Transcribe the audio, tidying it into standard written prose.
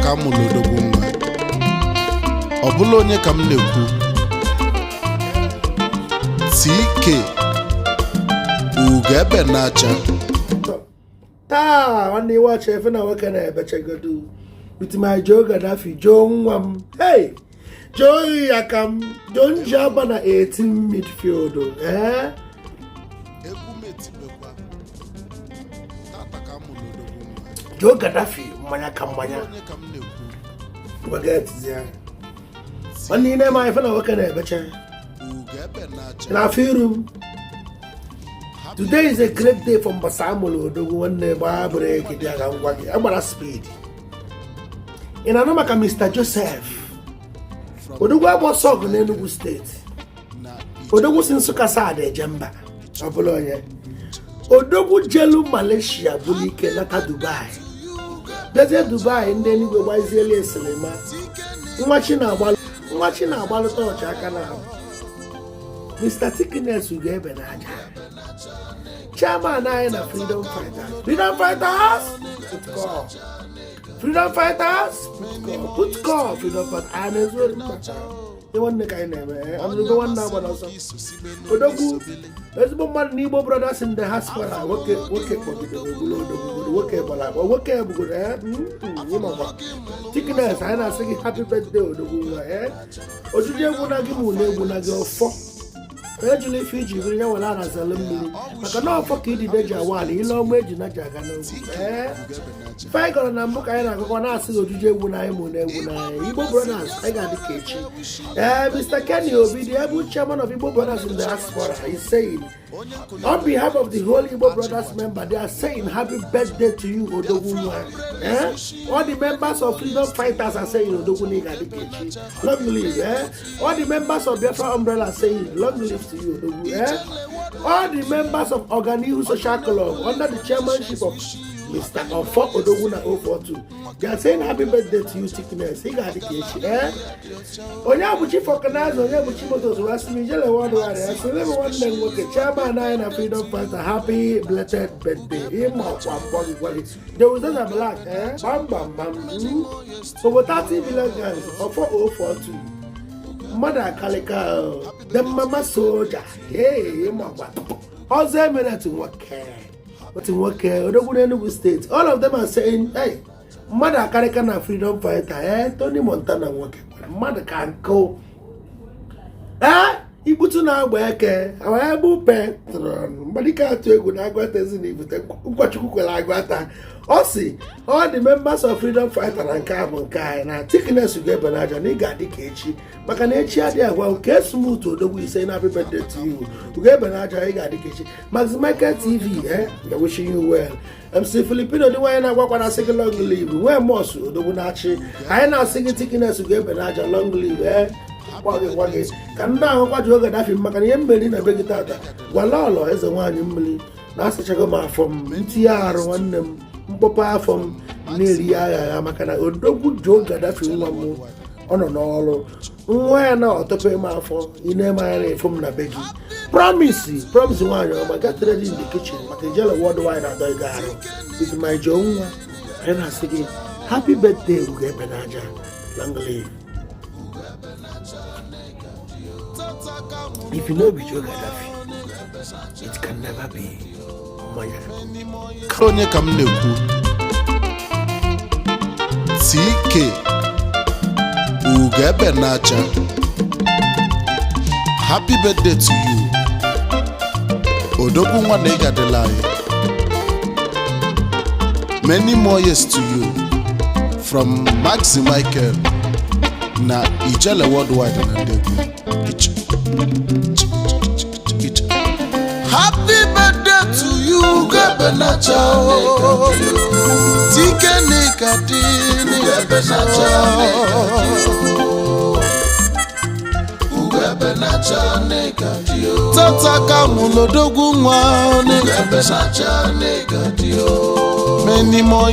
Ka a mụrụ odogwu nwa, ọ bụla onye ka m na-ekwu, TK Ugebe na-acha. Taa, nwanne, iwachi efe na nwoke na-ebechagodu with my Joe Gaddafi, Joe nwa m. Hey, Joe ya ka m Joe nji aba na 18 midfield, ee. Egwu m etibekwa. Tata ka a mụrụ odogwu nwa. Joe Gaddafi, mmanya ka mmanya. Onye ka m na-ekwu? Wegetizi ya, nwanne, ị na-eme ife na nwoke na-ebecha. Ugebe na-acha. Na afọ iru m. Today is a great day for mbọsa amụrụ odogwu. Nwanne, gbaa brake dị aga ngwa gị agbara speed. Ị na-anụ maka Mr. Joseph Odogwu agba ọsọ ọgụ n'Enugu Steeti. Na Odogwu si Nsụka sad eje mba, ọ bụla onye odogwu jelu Malaysia buru ike nata Dubai, bịazie Dubai, ndị eluigwe gbazielu esilima. Nwa chi na-agbalụta ọchị aka na Mr. Thickness Ugebe na aja, chairman anyị na Freedom Fighters. Freedom Fighters, put call. Freedom Fighters, put call, put call. Freedom Fighters, anyị na-ezu ori mkpa. Ihe nwanne ka anyị na-eme, ọnụgo nwanne agbara ọsọ. Odogwu, ezigbo mmadụ n'Igbo Brothers in the Diaspora. Nwoke, nwoke kpọgidere ogbulu odogwu, nwoke gbara agba, nwoke bugoro ee ịmakwa. Thickness, anyị na-asị gị happy birthday, odogwu nwa. Ee, ojiji egwu na gị ma unu egwu na gị ọfọ ejula ife iji biri ya were arazalụ mmiri, maka na ọfọ ka idide ji awa ala ile ọma eji na ji aga n'ogwu. Ee, ife anyị gọrọ na mbụ ka anyị na-agụkọ, na-asị gị ojiji egwu na anyị ma unu egwu na anyị. Igbo Brothers, anyị ga-adị ka echi. Ee, Mr. Kenny Obi, the able chairman of Igbo Brothers in the Diaspora, is saying on behalf of the whole Igbo Brothers member, they are saying happy birthday to you, Odogwu nwa. Eh? All the members of Freedom Fighters are saying Odogwu na ị ga-adị ka echi. Long live. Eh? All the members of Biafra Umbrella are saying long live to you, Odogwu. Eh? All the members of Oganihu Social Club under the chairmanship of Mr. Ofo Odogwu na 042, they are saying happy birthday to you, Thickness. Ị ga-adị ka echi. Eh? Onye bụ chief organizer, onye bụ chief motos, wasị m ijele worldwide ya sị m nwanne m nwoke, chairman anyị na Freedom Fighter, happy belated birthday. Ịma ọkwa mgbọ gị gwa gị the results are black, eh, bam bam bam. Over 30 billion guys, ọfọ 042, mmadụ akalịka o. The mama soja, hey, ịma ọkwa ọzọ emere otu nwoke, otu nwoke odogwu n'Enugu Steeti. All of them are saying, hey, mmadụ akarịka na Freedom Fighter. Ee, Tony Montana, nwoke mmadụ ka nkụ. Ee, ikputu na-agba eke wee bụ patron mgbadike atụ egwu na agwata ezi na ibute nkwachukwu kwere agwata. Ọ si all the members of Freedom Fighter na nke a bụ nke anyị na Thickness ga-ebe n'aja na ị ga-adị ka echi, maka na echi adịghị agwa nke smooth. Odogwu ise na happy birthday to you, Ugebe n'aja, ị ga-adị ka echi. Max Michael TV, eh, we are wishing you well. MC Filipino dị nwaanyị na-agwakwa na asị gị long live. Nwee mọs odogwu na-achị anyị na-asị gị Thickness ga-ebe n'aja, long live. Eh, gwa gị, gwa gị ka ndị ahụkwa ji oge dafi, maka na ihe mmeri na be gị tata gwala ọlọ eze nwaanyị mmiri na asachago m afọ m, ntinye arụ nwanne m, mkpọpọ afọ m na-eri ya agha agha, maka na odogwu Joe Gaddafi nwa m, ọ nọ n'ọrụ nwa ya na ọtọpụ m afọ. Ị na-eme anya na-efo m na be gị. Promise, promise, nwaanyị ọma, get ready in the kitchen, maka ijele worldwide adọ gị arụ with my Joe nwa. Anyị na-asị gị happy birthday, Ugo ebe n'aja, long live. If you no be Joe Gaddafi, it can never be mmanya. Onye ka m na-ekwu? TK Ugebe na-acha, happy birthday to you, odogwu nwa, na ị gadịla anyị. Many more years to you from Maxi Michael na Ijele Worldwide na Ndegwu. Iche, iche, iche, iche. Happy birthday to you, Ugebe na-acha. TK Nikadi Ugebe na-acha, Ugebe na-acha Nikadi. Tata ka mụ lodogwu nwa Ugebe na-acha Nikadi. Many more.